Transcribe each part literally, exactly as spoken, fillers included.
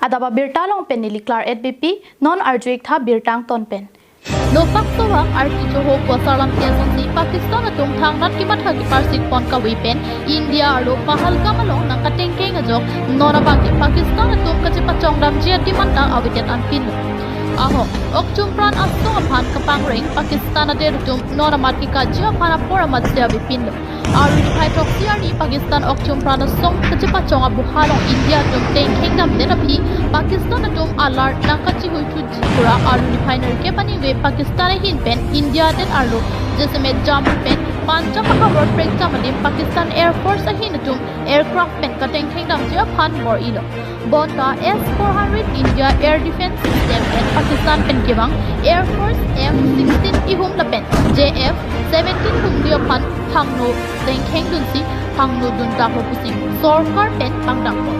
Adap abirta along pen neli Claret Beypi, non arju-ik tha birta angton pen. Nopak sowang arti choho pu asarlamthe asonsi Pakistan atum thangnat kematha keparsik pon kave pen India arlo Pahalgam along nangkatengkeng ajok non abangke Pakistan atum kachepachongdamji a-demand ta avedet anpinlo. Ahok, ok chumpran asong aphan kapangreng Pakistan adet atum non amat kekaji aphan apor amatsi avepinlo. Arni niphai throksi arni Pakistan ok chumpran asong kachepachong abuha along India atum tengkeng damdet aphi Pakistan atum alar nangkachihui thuji pura arni niphai nerkep aningve Pakistan ahin pen India adet arlo jasemet Jammu pen Punjab ahavar prekjam adim Pakistan Air Force ahin atum aircraft pen katengkeng damji aphan bor-ilo. Bonta S four hundred India Air Defense System pen Pakistan pen kevang Air Force F sixteen ihum lapen J F seventeen humdi aphan phangno tengkeng dunsi phangno dun daklo pusi sorkar pen pangdaklo.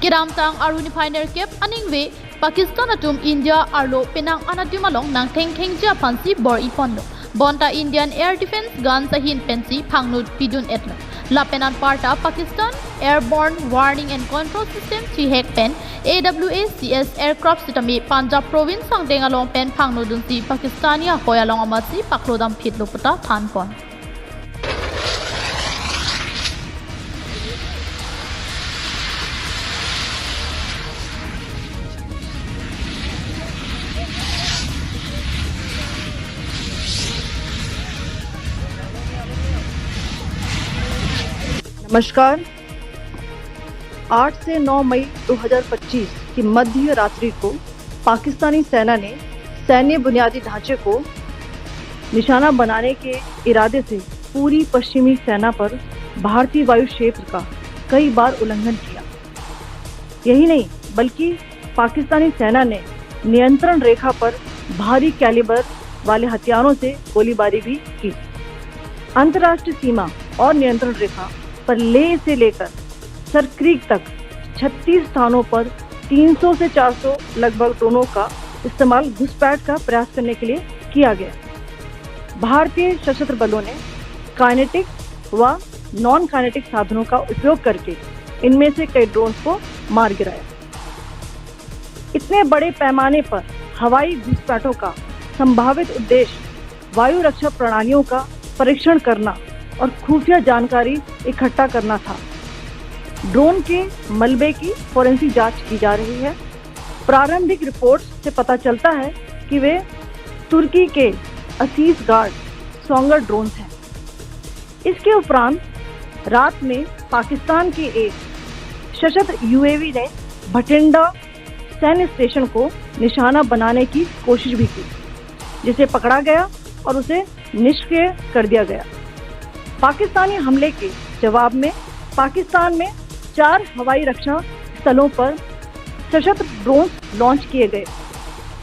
Kedamtang arni niphai nerkep aningve Pakistan atum India arlo penang anadim along nangtengkengji aphansi bor-i ponlo. Bonta Indian Air Defense Guns ahin pensi phangno pidun-etlo. Lapen anparta Pakistan Airborne Warning and Control System chihek pen A W A C S aircraft sitame Punjab province angdeng along pen phangno dunsi Pakistani ahoi along amatsi paklo damphitlo puta than pon. नमस्कार। आठ से नौ मई दो हज़ार पच्चीस की मध्य रात्रि को पाकिस्तानी सेना ने सैन्य बुनियादी ढांचे को निशाना बनाने के इरादे से पूरी पश्चिमी सेना पर भारतीय वायु क्षेत्र का कई बार उल्लंघन किया। यही नहीं, बल्कि पाकिस्तानी सेना ने नियंत्रण रेखा पर भारी कैलिबर वाले हथियारों से गोलीबारी भी की। अंतर्राष्ट्रीय सीमा और नियंत्रण रेखा पर लेह से लेकर सर क्रीक तक छत्तीस स्थानों पर तीन सौ से चार सौ लगभग ड्रोनों का इस्तेमाल घुसपैठ का प्रयास करने के लिए किया गया। भारतीय सशस्त्र बलों ने काइनेटिक व नॉन काइनेटिक साधनों का उपयोग करके इनमें से कई ड्रोन को मार गिराया। इतने बड़े पैमाने पर हवाई घुसपैठों का संभावित उद्देश्य वायु रक्षा प्रणालियों का परीक्षण करना और खुफिया जानकारी इकट्ठा करना था। ड्रोन के मलबे की फॉरेंसिक जांच की जा रही है। प्रारंभिक रिपोर्ट से पता चलता है कि वे तुर्की के असीस गार्ड सोंगर ड्रोन हैं। इसके उपरांत रात में पाकिस्तान के एक सशस्त्र यूएवी ने भटिंडा सैन्य स्टेशन को निशाना बनाने की कोशिश भी की, जिसे पकड़ा गया और उसे निष्क्रिय कर दिया गया। पाकिस्तानी हमले के जवाब में पाकिस्तान में चार हवाई रक्षा स्थलों पर सशस्त्र ड्रोन लॉन्च किए गए।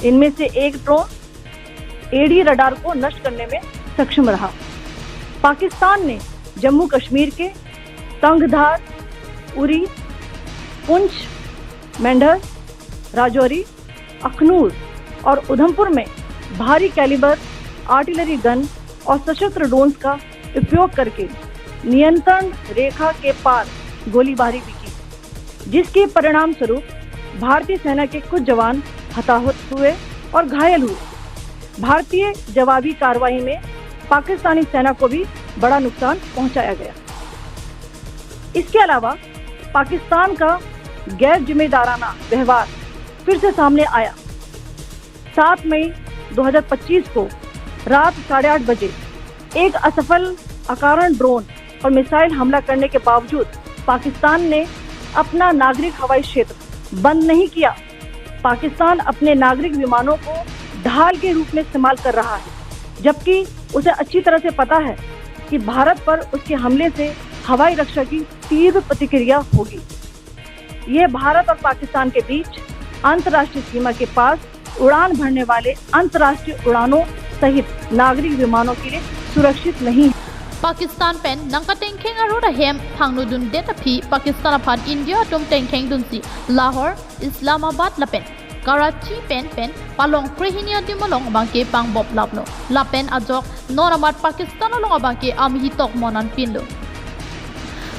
इनमें से एक ड्रोन एडी रडार को नष्ट करने में सक्षम रहा। पाकिस्तान ने जम्मू कश्मीर के तंगधार, उरी, पुंछ, मेंढर, राजौरी, अखनूर और उधमपुर में भारी कैलिबर आर्टिलरी गन और सशस्त्र ड्रोन्स का उपयोग करके नियंत्रण रेखा के पार गोलीबारी भी की, जिसके परिणाम स्वरूप भारतीय सेना के कुछ जवान हताहत हुए और घायल हुए। भारतीय जवाबी कार्रवाई में पाकिस्तानी सेना को भी बड़ा नुकसान पहुंचाया गया। इसके अलावा पाकिस्तान का गैर जिम्मेदाराना व्यवहार फिर से सामने आया। सात मई दो हज़ार पच्चीस को रात साढ़े आठ बजे एक असफल अकारण ड्रोन और मिसाइल हमला करने के बावजूद पाकिस्तान ने अपना नागरिक हवाई क्षेत्र बंद नहीं किया। पाकिस्तान अपने नागरिक विमानों को ढाल के रूप में इस्तेमाल कर रहा है, जबकि उसे अच्छी तरह से पता है कि भारत पर उसके हमले से हवाई रक्षा की तीव्र प्रतिक्रिया होगी। ये भारत और पाकिस्तान के बीच अंतर्राष्ट्रीय सीमा के पास उड़ान भरने वाले अंतर्राष्ट्रीय उड़ानों सहित नागरिक विमानों के लिए सुरक्षित नहीं है। Pakistan pen nangkatengkheng arut ahem phangno dundet aphi Pakistan aphan India atum tengkheng dunsi Lahore, Islamabad lapen Karachi pen pen palong krehini adim along abangke pangboplaplo. Lapen ajok non amat Pakistan along abangke amihi tokmon anpinlo.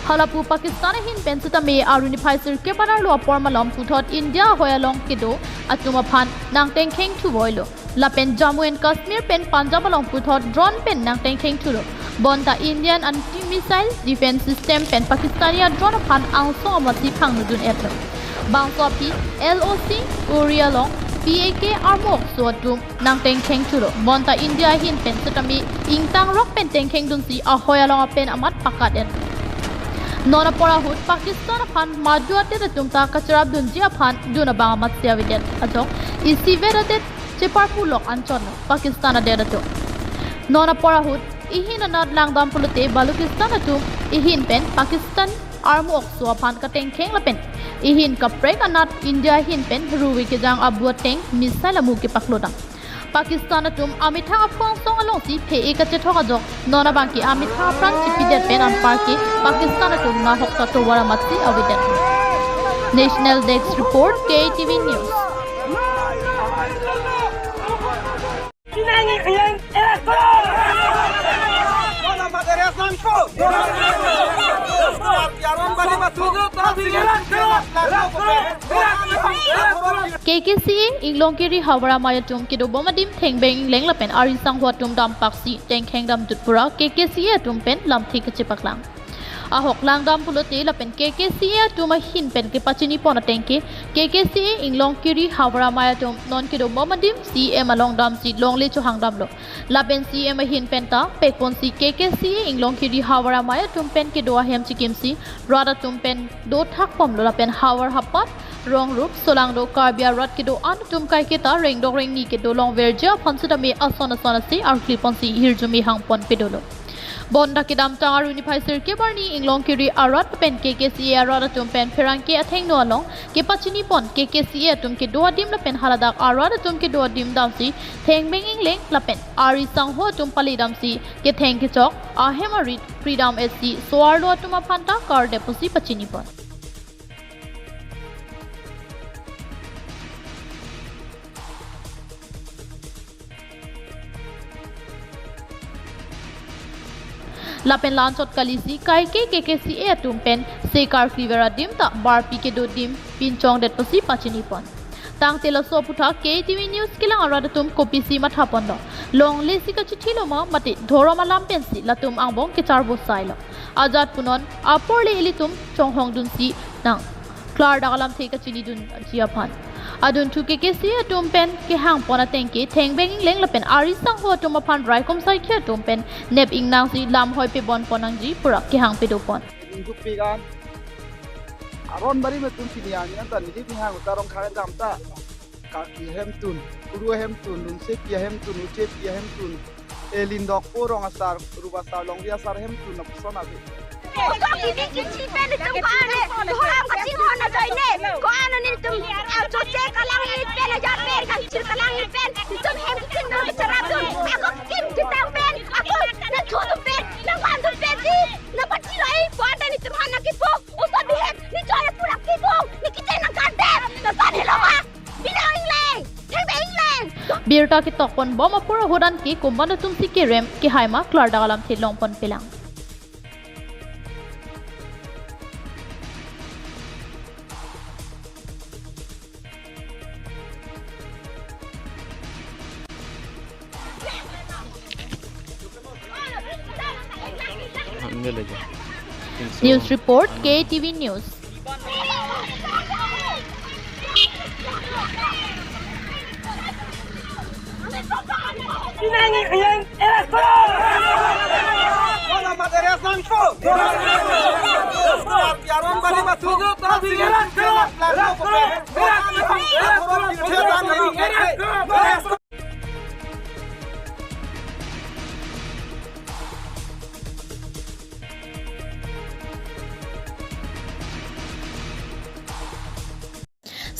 Halapu Pakistan ahin pen sitame aruni phai sirkep anerlo apor malom puthot India ahoi along kedo atum aphan nangtengkheng thuvoilo. Lapen Jammu and Kashmir pen Punjab along puthot drone pen nangtengkheng thulo. Bonta Indian anti-missile defense system pen Pakistani a-drone aphan angsong amatsi phangno dun-etlo. Bangso aphi L O C Uri along P A K armu okso atum nangtengkheng thulo. Bonta India ahin pen sitame ingtangrok pen tengkheng dunsi ahoi along apen amat pakat-et. Non apor ahut Pakistan aphan madu adet atum ta kacherap dunji aphan dun abang amatsi avedet. Ajok isivet adet cheparpulok anchotlo Pakistan adet atum. Non apor ahut ihin anat langdam pulote Balochistan atum ihin pen Pakistan armu okso aphan katengkheng lapen ihin kaprek anat India ahin pen ruve kejang abu ateng missile amu kepaklodam. Pakistan atum amethang aphu angsong alongsi phe-e kachethok ajok non abangke amethang aphrang chipidet pen anparke Pakistan atum nahok ta tovar amatsi avedet. National Desk Report, K T V News. K K C A Inglongkiri Havar Amei atum kedobom adim thengbeng ingleng lapen ari sangho atum dampaksi tengkheng damdut pura K K C A atum pen lamthe kachepaklang. Ahok langdam pulote lapen K K C A atum ahin pen kepachinipon atengke K K C A Inglongkiri Havar Amei atum non kedobom adim C M along damsi longle chohangdamlo. Lapen C M ahin pen ta pekponsi K K C A Inglongkiri Havar Amei atum pen kedo ahem chikimsi rat atum pen dothakbomlo lapen havar hapat rongrup solangdo Karbi arat kedo-an atum kaiketa rengdok rengni kedo longverji aphan sitame ason ason asi arkliponsi hirjume hangpon pedolo. Bonta kedamtang aruni phai sirkep arni Inglongkiri arat pen K K C A arat atum pen pherangke athengno along kepachinipon K K C A atum kedo adim lapen haladak arat atum kedo adim damsi thengbeng ingleng lapen ari sangho atum pale damsi ketheng kechok ahem arit pridam esi so-arlo atum aphan ta kardep pusi pachinipon. Lapen la-anchot kalisi kaike K K C A atum pen se karkliver adim ta barpi kedo adim pinchongdet pusi pachinipon. Tangte laso aphuthak K T V News kelang arat atum kopisi mathaponlo. Longle si kachithilo ma mate dhorom alam pensi latum angbong kecharbosailo. Ajat punon apor le ilitum chonghong dunsi nang klardak alamthe kachinidunji aphan. Adunthu K K C A atum pen kehangpon atengke thengbeng ingleng lapen ari sangho atum aphan raikom saikhi atum pen nep ingnangsi lamhoi pebonpon nangji pura kehang pedopon. Ningduk pigan. Aron bari metum pini ani anta nilip nihang utarong khan damta. Karki ahemtun, Kuru ahemtun, Lungsepi ahemtun, Uchepi ahemtun, e Lindokpo rong asar, Rup asar, Longri asar ahemtun, lapuson ave. Kok ini kichi pen itum ko-an e, ko-an kachinghon ajoine, ko-an nelitum, ah, choche kalang-i pen, ajar pen, kangchir kalang-i pen, itum hem kichin no bichara tum, ako kim kitang pen, ako nangthu tum pen, nangvan tum pen si, nangpachiroi, ko-an nelitum han nangkipu, uso bihem, ne chore pura kipu, ne kichin nangkardep, nangvan helo ma. Pila ingleng, thengbeng ingleng. Birta ketokponbom apor ahut anke komat atumsi kerem kehai ma klardak alamthe longponpelang. News report, K T V News.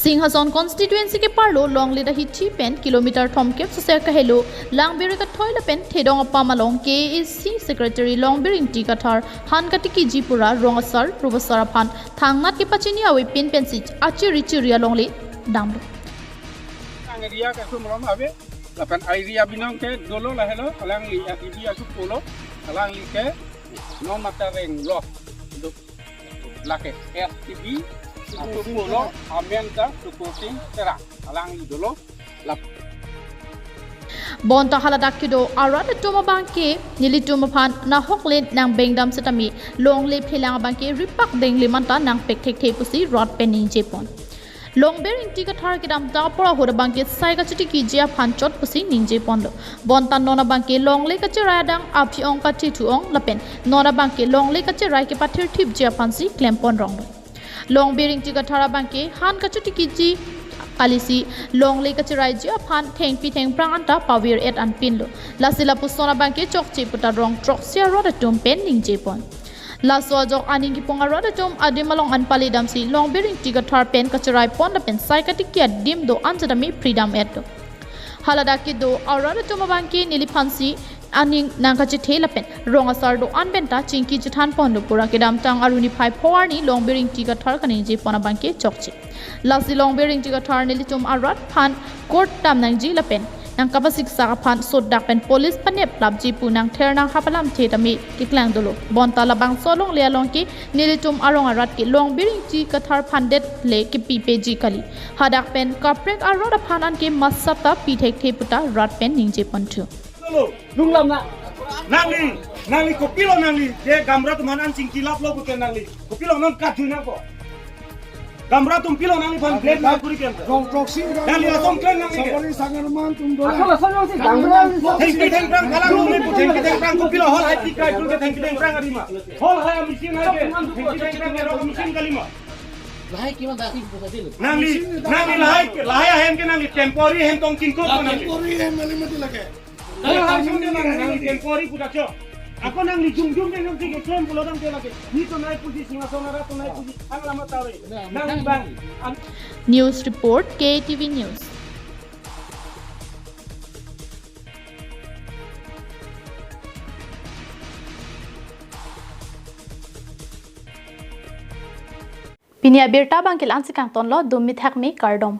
Singhason constituency ke-arlo Longle ahithi pen kilometer thomkep sosek kahelo Langberi kathoi lapen Thedong apam along K A A C secretary Longbir Ingti Kathar han katikiji pura rong asar rup asar aphan thangnat kepachini avepin pensi achiri chiri alongle damlo. Ang area ke sumlom ave, lapen area binong ke dolo lahelo, alangli S T B asu polo, alangli ke non mata reng lo. Duk lake S T B asu polo, amen ta Tukur Sing Terang, alangli dolo. Lap. Bonta haladak kedo arat atum abangke nelitum aphan nahok le nangbengdam setame longle phelang abangke ripak dengle manta nangpek thekthe pusi rat pen ningjepon. Longbir Ingti Kathar kedamtang apor ahut abangke sai kachitikiji aphan chot pusi ningjeponlo. Bonta non abangke longle kacherai adang aphi-ong pathethu-ong lapen non abangke longle kacherai kepathirthipji aphansi klempon ronglo. Longbir Ingti Kathar abangke han kachitikiji kalisi longle kacheraiji aphan thengpi thengphrang anta pavir-et anpinlo. Lasi lapuson abangke chokche puta rong throksi arat atum pen ningjepon. Laso ajok aning kipung arat atum adim along an pali damsi Longbir Ingti Kathar pen kacheraipon lapen sai katiki adim do-an setame phridam-etlo. Haladak kedo arat atum abangke neliphansi aning nangkachethe lapen rong asar do-an penta chingki chethanponlo pura kedamtang aruni phai pho arni Longbir Ingti Kathar kaningjepon abangke chokche. Lasi Longbir Ingti Kathar nelitum arat aphan court dam nangji lapen nangkapasiksak aphan sotdak pen police paneplapji pu nangther nanghap alamthe tame keklang dolo. Bonta labangso alongle along ke nelitum arong arat ke Longbir Ingti Kathar aphan det le kepipeji kali. Hadak pen kaprek arat aphan anke masap ta pi thekthe puta rat pen ningjeponthu. Lunglam na. Nangli, nangli kopilo nangli, je gamra atum aphan an chingki laplo pute nangli. Kopilo non kajuna ko. Gamra atum pilo nangliphan blame na kuri ken. Rong throksi. Nangli asom klen nangli ke. Sabari sangar man tum dola. Ako lason si gamra. Thengpi thengphrang kalang lo ne pu thengpi thengphrang kopilo hol hai ti kai tum ke thengpi thengphrang arima. Hol hai machine hai ke. Thengpi thengphrang ke rong machine kalima. Lahai kiman dasi pusat dulu. Nangli, nangli lahai, lahai ahem ke nangli temporary hem tong chingko nangli. Temporary hem nangli mati lagi. Hol hai sum de nang, nangli temporary puta cho. Ako nangli jung jung de nangli ke klem pulo dam de lagi. Ni to nai puji Singhason arat to nai puji. Ang lama tawe. Nang bang. Ang News report, K T V News. Pini abirta abangke la-ansi kangtonlo, dum mithak me kardom.